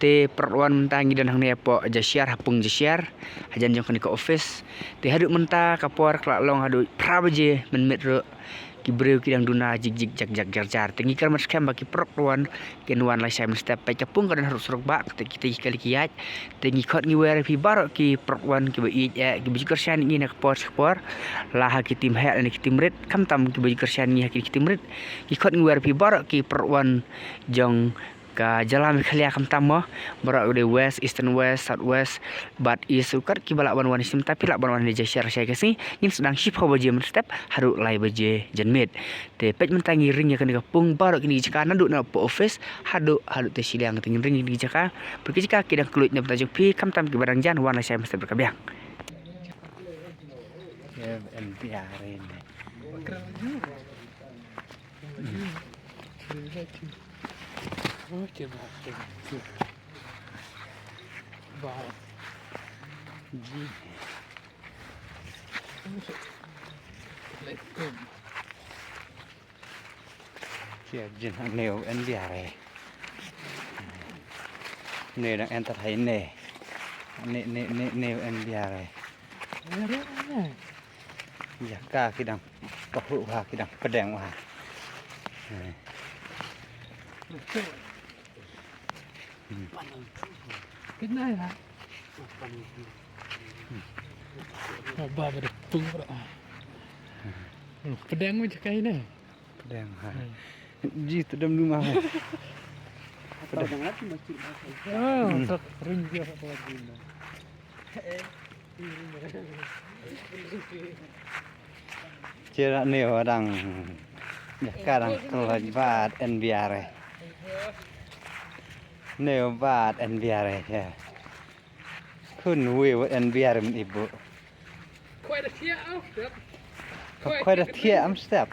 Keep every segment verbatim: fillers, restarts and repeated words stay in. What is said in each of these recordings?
Te paralok wan mynta ngi don hangne hapoh Jashiar, ha pung Jashiar, hajan jong kane ka office. Te haduh mynta ka por ka la long haduh phra baje mynmiet ruh. Ki briew ki dang duna jik jik jak jak jar jar. Te ngi kyrmen skhem ba ki paralok wan kin wan lashai mynstep, peit ka pung ka don haduh surok bah, te kita ki kali ki ïaid. Te ngi khot ngi wer ïa phi baroh ki paralok wan kiba ïeit eh, kiba ju kyrshan ïa ngi na ka por sha ka por, la ha ki team heh ne ki team rit, khamtam kiba ju kyrshan ïa ngi ha ki team rit. Ngi khot ngi wer ïa phi baroh ki paralok wan jong ka jylla Meghalaya khamtam mo, baroh ka dei West, Eastern West, South West bad East, u kat kiba lah ban wan shim, ta phi lah ban wan hangne Jashiar lashai ka sngi, ngin sdang shiphew baje mynstep haduh lai baje janmiet. Te peit mynta ngi ring ïa kane ka pung, baroh kine ki jaka naduh na post office haduh, haduh te shiliang, te ngin ring ïa kine ki jaka. Bad ki jaka ki dang kylluid na bynta jong phi, khamtam kiba dang jan, wan lashai mynstep bad ka biang. Kia jin ha neu en biare. Ne dang enter hai ne. Ne, ne, ne, neu en biare. Jaka ki dang pahu ha, ki dang pedeng ha. Kena ya. Ba ba da pung bro. Pedeng mo jaka ine. Pedeng ha. Ji tu dam luma ha. Pedeng. Ah, tak ring dia apa lagi. Chira ne wadang. Ya kadang keluar bad en biare. Ne bad en biare ya. Khun wi wat en biare ibu. Khoi da thiah am step. Khoi da thiah am step.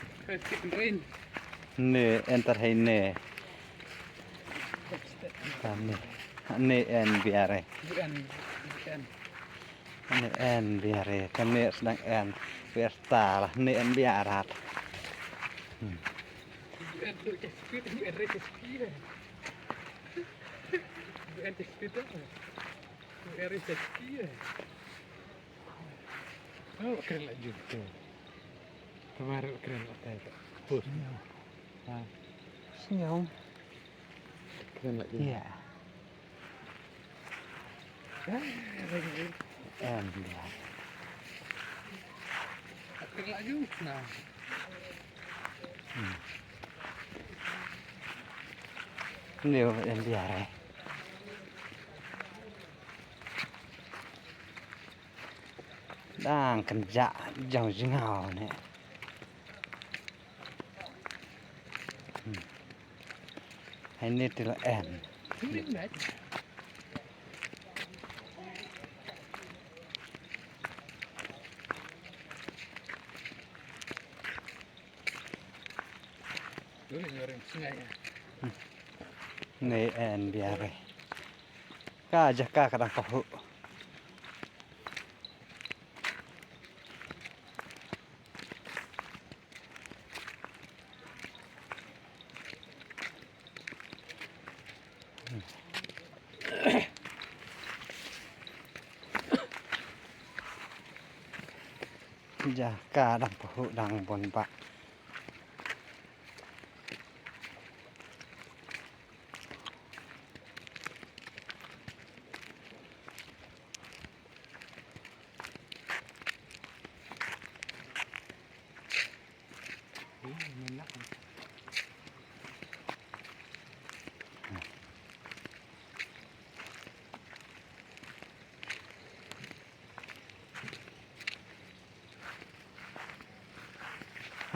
Ne enter hai ne. Ka ne. Ne en biare. Ne en biare. Ka ne sdang en. Biar ta lah. Ne en biarat. Kren la jur tu. Kemarin kren la tai tu. Pus. Senyum. Ha. Senyum. Kren la jur. Iya. Em, ya. Kren la jur. Nah. Hmm. Ni em biare. Dang kynjah jong jngaw ne. Hmm. Hai ne te la en. Ne en biare. Ka jaka ka dang pahu. Jaka dang pahu dang bon ba.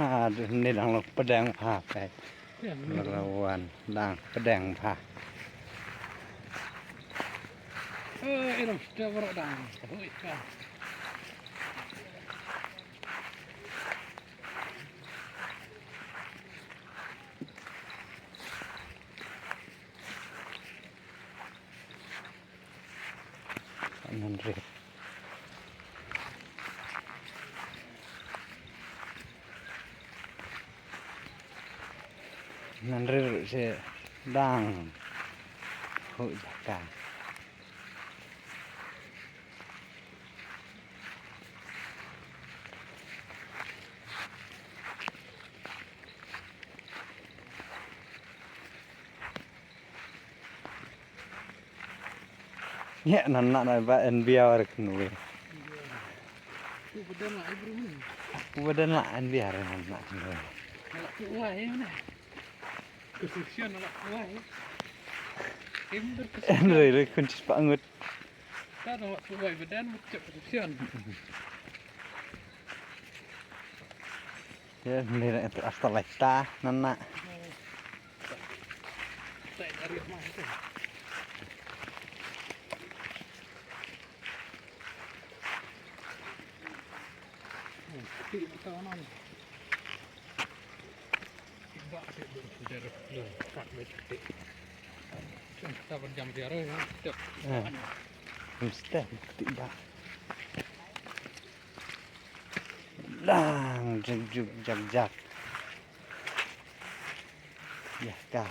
Ha, ne dang long pdeng bha kai. Dang long wan, dang pdeng bha. Eh, eh, dang, dang, dang. Nan rit. Nan rit se dang. Huh jaka. Ïa, nan na na ba en biar khnui. Ku badan la en biar nan na khnui. Ala ku wai ne. Construction ala ku wai. Em ber construction. Em roi roi kun cis pa ngut. Ka dong ala ku wai badan mut construction. Ïa, ni na enter asta lai ta nan na. Mesti. Lang juk juk jak jak. Ïa ka.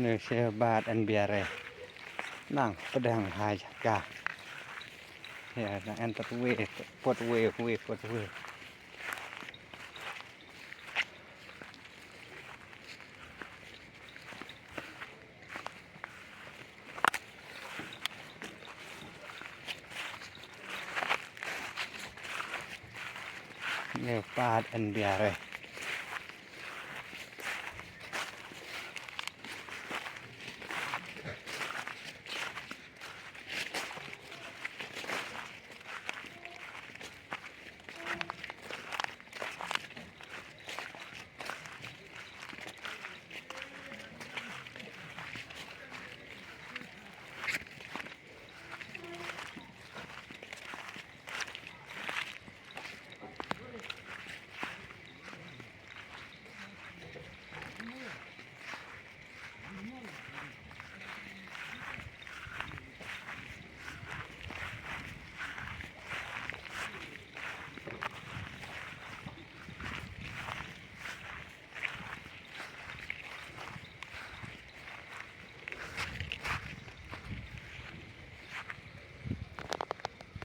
Ni sha bad en biar eh. Nang pedang hai ïa ka. Ïa nang en tot wei, pot wei, wei, pot wei. Ni pat en biar eh.